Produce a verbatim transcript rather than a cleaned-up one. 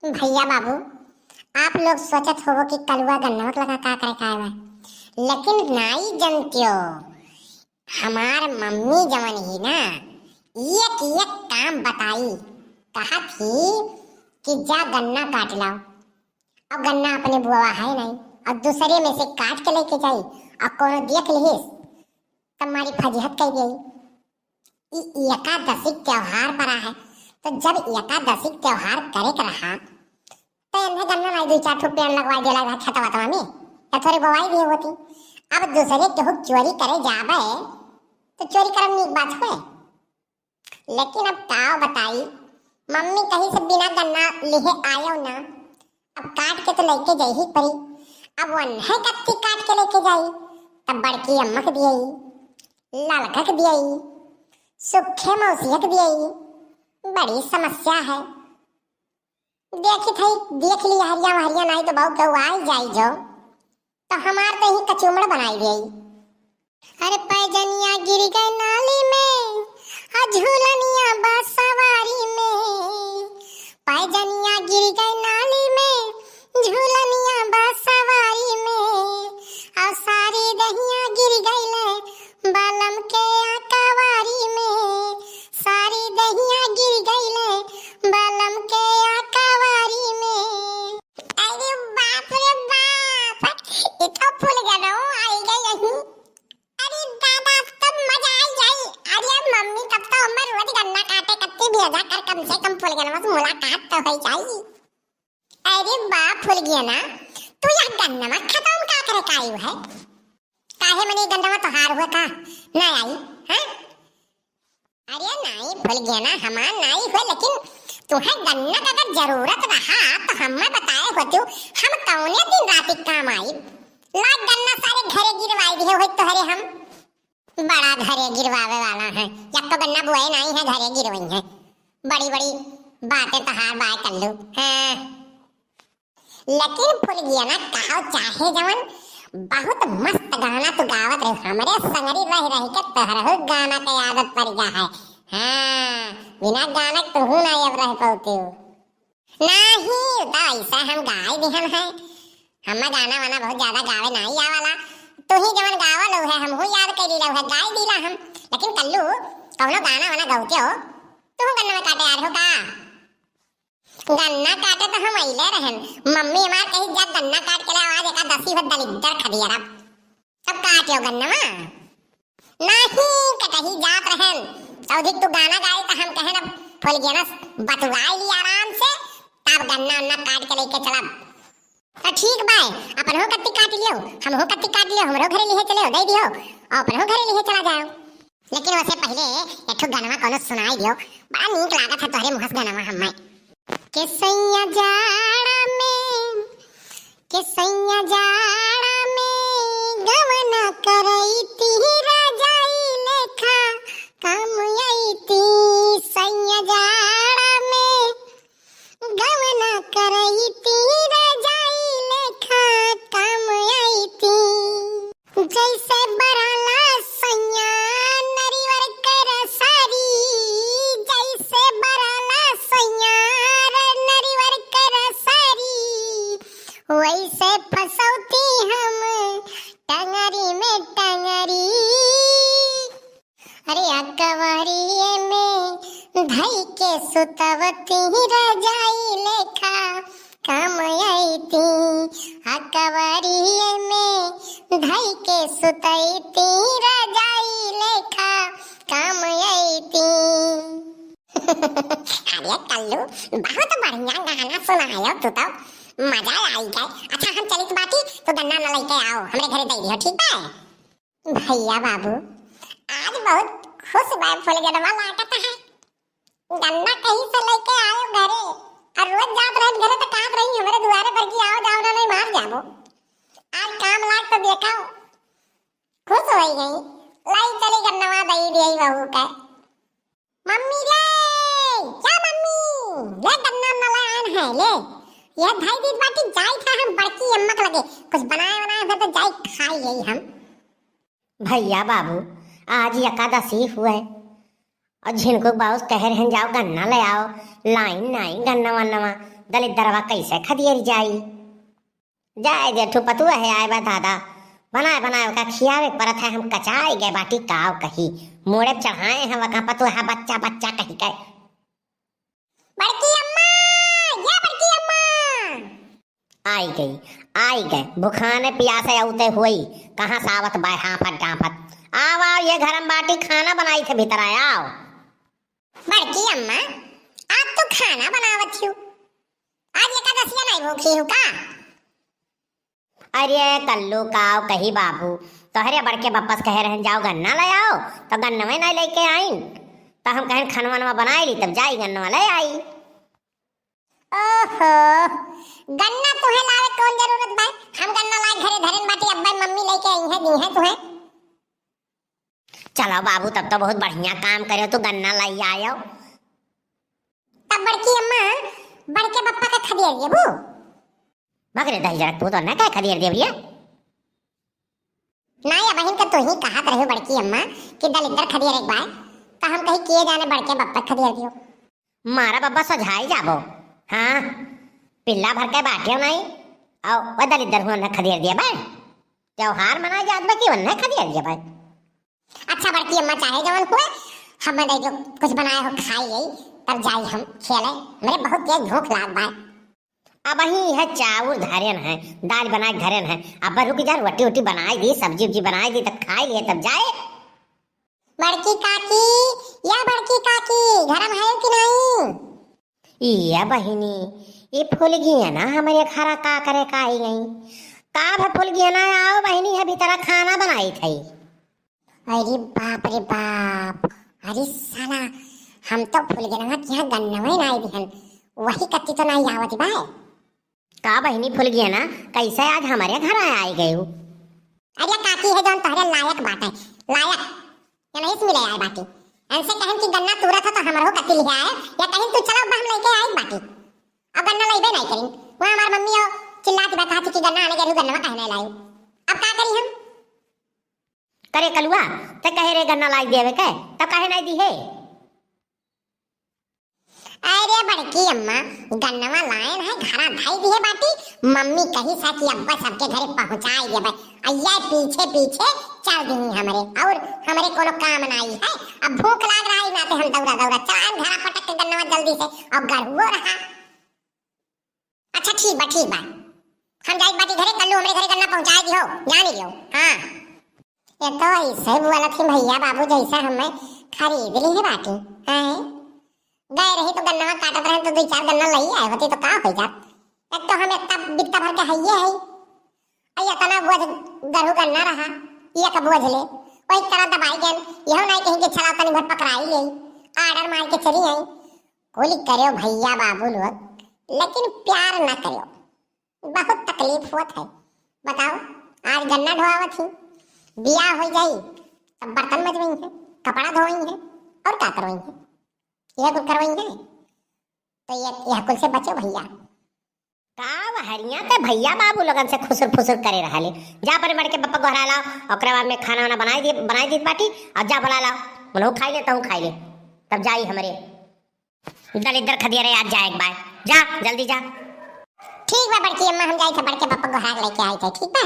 भइया बाबू, आप लोग सोचत होबो कि कलुआ गन्नवा के लगा का करे का आवा, लेकिन नाई जनतियो, हमार मम्मी जवन ही ना, एक एक काम बताई, कहत ही कि जा गन्ना काट लाओ। अब गन्ना अपने बुआ है नहीं, और दूसरे में से काट के लेके जाई, और कोनो देख लिहिस, तब मारी फजीहत कह गई। ई एकादशी के त्योहार परा है, तो जब एकादशी के त्योहार करे के रहा, तो इन्हें गन्ना लाई दुई चार ठो पेड़ लगवाई देला रहा खेतवा तवा में, या थोड़ी बोवाई भी होती। अब दूसरे केहू चोरी करे जाबे, तो चोरी करम नीक बात होए। लेकिन अब का बताई, मम्मी कहीं से बिना गन्ना लिहे आयो ना, अब काट के तो लेके जइही परी। अब वन्हे कत्ती काट के लेके जाई, तब बड़की अम्मा के दियई, ललका के दियई, सुखे मौसिया के दियई, बड़ी समस्या है। देखी थई, देख ली हरिया वहरिया, नाई तो बहुत गौआई जाई जो, तो हमार तो ही कचुमड़ बनाई गई। अरे पैजनिया गिर गए नाली में, आ झूलनिया बा सवारी में। पैजनिया गिर गए नाली में, झूलनिया बा सवारी में। आ सारी दहिया गिर गईले, बलम के अकवारी में। सारी दहिया गिर गईले, बलम के अकवारी में। अरे बाप रे बाप, ई तो फूल गनो आई गई यहीं। अरे दादा, अब तो मजा आई जाई। अरे मम्मी, तब तो हमें रोज गन्ना काटे कत्ती भेजा कर, कम से कम फूल गनवा से मुलाकात तो हो जाई। अरे बा फूल गना, तू यह गन्नवा खेतवा में का करे का आयु है? काहे मने गन्नवा तोहार हुआ का? ना आई, हाँ? अरे नाई फूल गना, हमार नाई हुए, लेकिन तुहे गन्ना का अगर जरूरत रहा तो हमें बताए होतू, हम कौने दिन रात काम आई। ला गन्ना सारे घरे गिरवाई दिए होत तोहरे हम। बड़ा घरे गिरवावे वाला है, यक्को गन्ना बुआई नाई है, घरे गिरवई है। बड़ी बड़ी बातें तोहार बाय कल्लू। हाँ। लेकिन फुलगिया ना कहो चाहे जवन, बहुत मस्त गाना तू गावत रहे। हमरे संगरी रह रह के तोहरहु गाना के आदत पड़ गया है। हाँ, बिना गाना के तू ना अब रह पौते हो। नाही, तो ऐसा हम गाय दिहन है। हमें गाना वाना बहुत ज्यादा गावे नाही आवाला। तू ही जवन गावल है, हम हूँ याद कर लीला है, गाय दीला हम। लेकिन कल्लू, कौनो गाना वाना गौते हो? तू गन्ना में काटे आ रहे हो का? गन्ना काटे तो हम अइले रहन। मम्मी हमार कही, "जा गन्ना काट के ले, आज एकादशी हो, दलिद्दर खदियार।" तब काट्यो गन्नवा? नाही, कटही जात रहन। चौधरी तू गाना गाई तो हम कहन, "अब फुलगिया ना बतुआई ली आराम से, तब गन्ना उन्ना काट के लेके चलब।" तो ठीक बाय, अपनहु कत्ती काट लियो, हमहु कत्ती काट लियो, हमरो घरे लिहे चले हो, दे दियो, और अपनहु घरे लिहे चला जाओ। लेकिन वसे पहिले एक ठो गनवा कौनो सुनाई दियो, बड़ा नीक लागत है तोहरे मुँह से गनवा हम्मे। के सैया जाड़ा में, के सैया जाड़ा में गवना करैती रजाई लेखा काम अइती। सैया जाड़ा में गवना करैती रजाई लेखा काम अइती। जैसे बरला सैया नरिवर के रसारी, जैसे बरला सैया र-, नरिवर के रसारी, वैसे फसौती हम टंगरी में टंगरी। अरे अकबरिये में धई के सुतवती रजाई लेखा काम अइती। अकबरिये में धई के सुतैती रजाई लेखा काम अइती। अरे कल्लू, बहुत बढ़िया गाना सुनायो तू तो, मजा आई गए। अच्छा हम चलित बाटी, तो गन्ना न लेके आओ, हमरे घरे दे दियो, ठीक बा? भैया बाबू, आज बहुत खुश बा फुलगनवा लागत है। गन्ना कहीं से लेके आयो घरे, और रोज जात रहे घरे तो कहत रही, "हमरे दुआरे पर की आओ जाओ ना, नहीं मार जाबो।" आज काम लाग तो देखा, खुश हो गई। लाई चली गन्नवा दई दियई बहू के। मम्मी रे, क्या मम्मी? ले गन्ना न ले आन है, ले। यह धाई दीत बाटी, जाई था हम बड़की अम्मा के लगे। कुछ बनाए बनाए हुए तो जाई खाई यही हम। भैया बाबू, आज एकादशी हुए और झिनकू बाउस कह रहे हैं, "जाओ गन्ना ले आओ।" लाइन नाई गन्ना वन्नवा। दलिद्दरवा कैसे खदियर जाई? जाए दे, ठू पतुआ है, आए बा दादा, बनाए बनाए ओका खियावे के परत है। हम कचाए गए बाटी, काव कही, मोड़े पे चढ़ाए हैं वका पतुआ, बच्चा बच्चा कही के। बड़की अम्मा, या बड़की अम्मा। आई गई, आई गए, भुखाने पियासे औते हुई, कहाँ से आवत बाय हाफत डाफत। आव, आव, ये घर में बाटी, खाना बनाई थे भीतर आए, आव। बड़की अम्मा, आप तो खाना बनावत हो, आज एकादशिया नहीं भूखी हो का? अरे कल्लू, काव कही बाबू, तोहरे बड़के बप्पस कहे रहन, "जाओ गन्ना ले आओ," तो गन्नवे नहीं लेके आइन। तो हम कहन, "खनवा नवा बनाए ली, तब जाई गन्नवा ले आई।" ओहो, गन्ना तुहे लावे कौन जरूरत बा? हम गन्ना लाए घरे धरेन बाटी, अब्बा मम्मी लेके आई है, दी है तुहे। चलो बाबू, तब तो बहुत बढ़िया काम करे, तू गन्ना लाई आयो। तब बड़की अम्मा, बड़के बप्पा के खदेर देबू? भग रे दही जरक, तू तो ना कहे खदेर देब रे। ना, या बहिन के तू ही कहत रहे बड़की अम्मा कि दलिद्दर खदेर एक बार, तो हम कही के जाने बड़के बप्पा खदेर दियो। मारा बब्बा सझाई जाबो। हाँ, पिल्ला भर के बाटियो नहीं, और वह दलिद्दर हुआ ना खदेर दिया बा। त्योहार मनाए जात बा कि वन्ने खदेर दिया बा। अच्छा बड़की अम्मा, चाहे जवन हुए, हम नहीं जो कुछ बनाए हो खाई गई, तब जाई हम खेले, मेरे बहुत तेज भूख लाग बा। अब ही यह चाउर धरेन है, दाल बनाए धरेन है, अब रुक जा, रोटी वोटी बनाए दी, सब्जी उब्जी बनाए दी, तब खाए लिए तब जाए। बड़की काकी, या बड़की काकी, घर में है कि नहीं? ये बहिनी, ये फुलगिया ना हमारे घरा का करे का आई गई? का भे फुलगिया ना, आओ बहिनी, है भीतरा खाना बनाई थई। अरे बाप रे बाप, अरे साला, हम तो फुलगनवा के यहाँ गन्नवे नाई दिहन, वही कत्ती तो नाई आवत बा। का बहिनी फुलगनवा, कैसे आज हमारे घर आए, आए गए हो? अरे काकी है जौन तोहरे लायक बाटे, लायक, ये नहीं मिले आए बाटी। इनसे कहन कि गन्ना तुरत हो तो हमरो कत्ती लिहे आए, या कहीं तू चलो बा हम लेके आए बाटी। अब गन्ना लइबे नहीं करिन, वहाँ हमार मम्मी हो चिल्लात बा, कहत कि गन्ना आने के गन्नवा काहे नहीं लाए? अब का करी हम? करे कलुआ, ते कहे रे गन्ना लाई देवे के, तब काहे नहीं दी है? अरे बड़की अम्मा, गन्नवा लायन है, घरा धई दिहे बाटी, मम्मी कही सा कि अब्बा सबके घरे पहुँचाई देबे। अइया पीछे पीछे चल दिही हमरे, और हमरे कोनो काम नाई है। अब भूख लाग रहा है ना, ते हम दौड़ा दौड़ा चलाएन घरा पटक के गन्नवा जल्दी से, और गढ़ुओ रहा। अच्छा ठीक बा, ठीक बा, हम जाइत बाटी घरे, कल्लू हमरे घरे गन्ना पहुँचाए दिहो, जानी लियो। हाँ, ये तो ऐसे बोलत ही भैया बाबू जैसे हमें खरीद ली है बाटी। हैं, गए रही तो गन्ना काटत रहे तो दो चार गन्ना लई आए होती तो का हो जात। एक तो हम इतना बित्ता भर के हइये है, अइ इतना बोझ गरहू गन्ना रहा, ये का बोझ ले, वही तरह दबाई गन, यहो नहीं कहीं के छला तनी भर पकड़ाई ले, आर्डर मार के चली आई। कुली करो भैया बाबू लोग, लेकिन प्यार ना करो, बहुत तकलीफ होत है। बताओ, आज गन्ना ढोआवत ही, बियाह हो जाई, तब बर्तन मजवई है, कपड़ा धोई है, और का करवई है? यह कुल करवई है, तो ये, यह कुल से बचो भैया। का वहरिया ते भैया बाबू लोगन से खुसुर फुसुर करे रहा ले? जा अपने बड़के बप्पा गोहरा लाओ, ओकरे बाद में खाना वाना बनाई दी, बनाई दी बाटी, और जा बुला लाओ, उन्हों खाई ले, तहूँ खाई ले, तब जाई हमरे। दलिद्दर खदिया रे, आज जा एक बार, जा, जल्दी जा। ठीक बा बड़की अम्मा, हम जाई थे बड़के बप्पा गोहरा लेके आई थे, ठीक बा?